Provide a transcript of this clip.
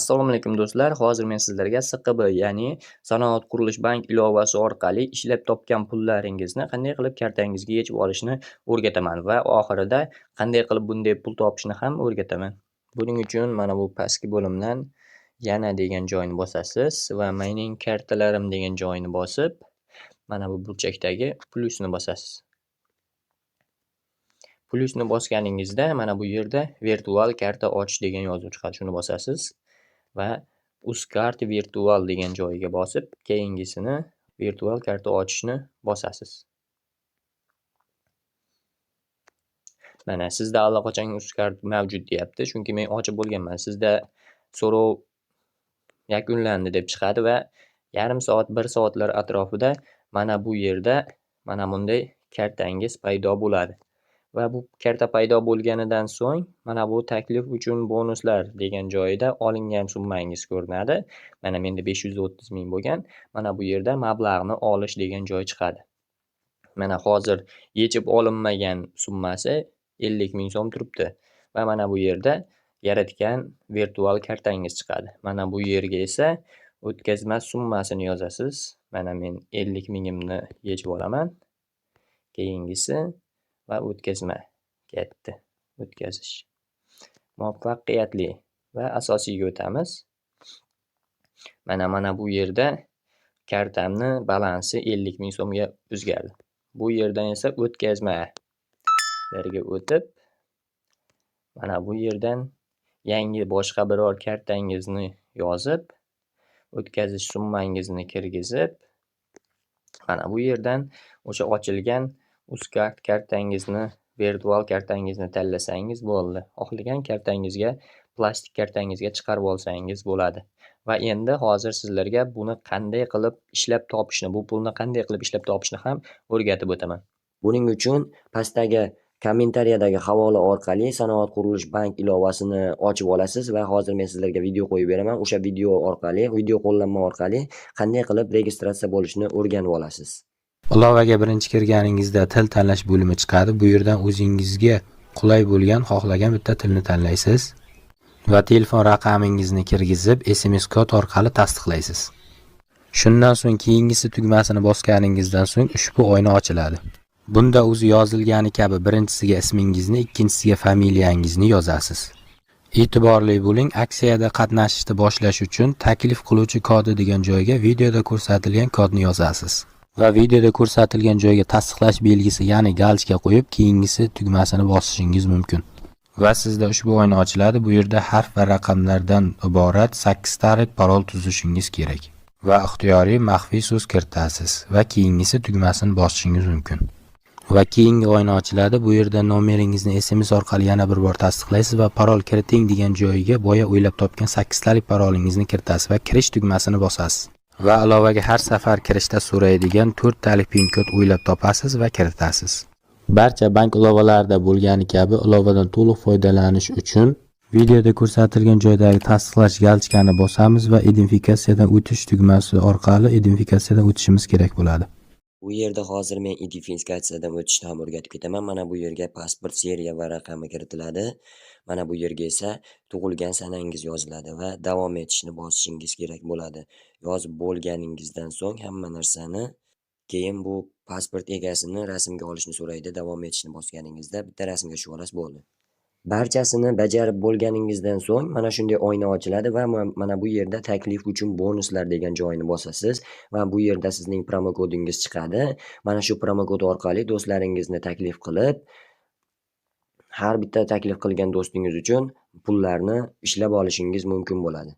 Assalomu alaykum do'stlar. Hozir men sizlarga SQB, ya'ni Sanoat qurilish bank ilovasi orqali ishlab topgan pullaringizni qanday qilib kartangizga yechib olishni o'rgataman va oxirida qanday qilib bunday pul topishni ham o'rgataman. Buning uchun mana bu pastki bo'limdan yana degan joyni bosasiz va mening kartalarim degan joyni bosib, mana bu burchakdagi plyusni bosasiz. Plyusni bosganingizda mana bu yerda virtual karta ochish degan yozuv chiqadi. Shuni bosasiz va Uzcard virtual degan joyiga bosib, keyingisini virtual karta ochishni bosasiz. Mana sizda allaqachon Uzcard mavjud deyapti, chunki men ochib bo'lganman. Sizda so'rov yakunlandi deb chiqadi va yarim soat, 1 soatlar atrofida mana bu yerda mana bunday kartangiz paydo bo'ladi. Va bu karta paydo bo'lganidan so'ng mana bu taklif uchun bonuslar degan joyida olingan summangiz ko'rinadi. Mana menda 530 ming bo'lgan. Mana bu yerda mablag'ni olish degan joy chiqadi. Mana hozir yechib olinmagan summasi 50 ming so'm turibdi. Va mana bu yerda yaratgan virtual kartangiz chiqadi. Mana bu yerga esa o'tkazma summasini yozasiz. Mana men 50 mingimni yechib olaman. Keyingisi va o'tkazma ketdi. O'tkazish muvaffaqiyatli va asosiyga o'tamiz. Mana bu yerda kartamni balansi 50 ming so'mga o'zgardi. Bu yerdan esa o'tkazmalarga o'tib, mana bu yerdan yangi boshqa biror kartangizni yozib, o'tkazish summangizni kirgizib, mana bu yerdan o'sha ochilgan Uzcard kartangizni, virtual kartangizni tanlasangiz bo'ldi. Xohlagan kartangizga, plastik kartangizga chiqarib olsangiz bo'ladi. Va endi hozir sizlarga buni qanday qilib ishlab topishni, bu pulni qanday qilib ishlab topishni ham o'rgatib o'taman. Buning uchun pastdagi kommentariyadagi havola orqali Sanoat qurilish bank ilovasini ochib olasiz va hozir men sizlarga video qo'yib beraman. O'sha video orqali, video qo'llanma orqali qanday qilib registratsiya bo'lishni o'rganib olasiz. Ilovaga birinchi kirganingizda til tanlash bo'limi chiqadi. Bu yerdan o'zingizga qulay bo'lgan, xohlagan bitta tilni tanlaysiz va telefon raqamingizni kirgizib, SMS kod orqali tasdiqlaysiz. Shundan so'ng keyingisi tugmasini bosganingizdan so'ng ushbu oyna ochiladi. Bunda o'zi yozilgani kabi birinchisiga ismingizni, ikkinchisiga familiyangizni yozasiz. E'tiborli bo'ling, aksiyada qatnashishni boshlash uchun taklif qiluvchi kodi degan joyga videoda ko'rsatilgan kodni yozasiz. Va videoda ko'rsatilgan joyga tasdiqlash belgisi, ya'ni galchka qo'yib, keyingisi tugmasini bosishingiz mumkin. Va sizda ushbu oyna ochiladi. Bu yerda harf va raqamlardan iborat 8 talik parol tuzishingiz kerak. Va ixtiyoriy maxfiy so'z kiritasiz va keyingisi tugmasini bosishingiz mumkin. Va keyingi oyna ochiladi. Bu yerda nomeringizni SMS orqali yana bir bor tasdiqlaysiz va parol kiriting degan joyiga boya o'ylab topgan 8 talik parolingizni kiritasiz va kirish tugmasini bosasiz. Va ilovaga har safar kirishda so'raydigan 4 talik pin kod o'ylab topasiz va kiritasiz. Barcha bank ilovalarida bo'lgani kabi ilovadan to'liq foydalanish uchun videoda ko'rsatilgan joydagi tasdiqlash galchkani bosamiz va identifikatsiyadan o'tish tugmasi orqali identifikatsiyadan o'tishimiz kerak bo'ladi. Bu yerda hozir men identifikatsiyadan o'tishni ham o'rgatib ketaman. Mana bu yerga pasport seriya va raqami kiritiladi. Mana bu yerga esa tug'ilgan sanangiz yoziladi va davom etishni bosishingiz kerak bo'ladi. Yozib bo'lganingizdan so'ng hamma narsani keyin bu pasport egasini rasmga olishni so'raydi. Davom etishni bosganingizda bitta rasmga tushib olasiz, bo'ldi. Barchasini bajarib bo'lganingizdan so'ng mana shunday oyna ochiladi va mana bu yerda taklif uchun bonuslar degan joyni bosasiz va bu yerda sizning promokodingiz chiqadi. Mana shu promokod orqali do'stlaringizni taklif qilib, har bitta taklif qilgan do'stingiz uchun pullarni ishlab olishingiz mumkin bo'ladi.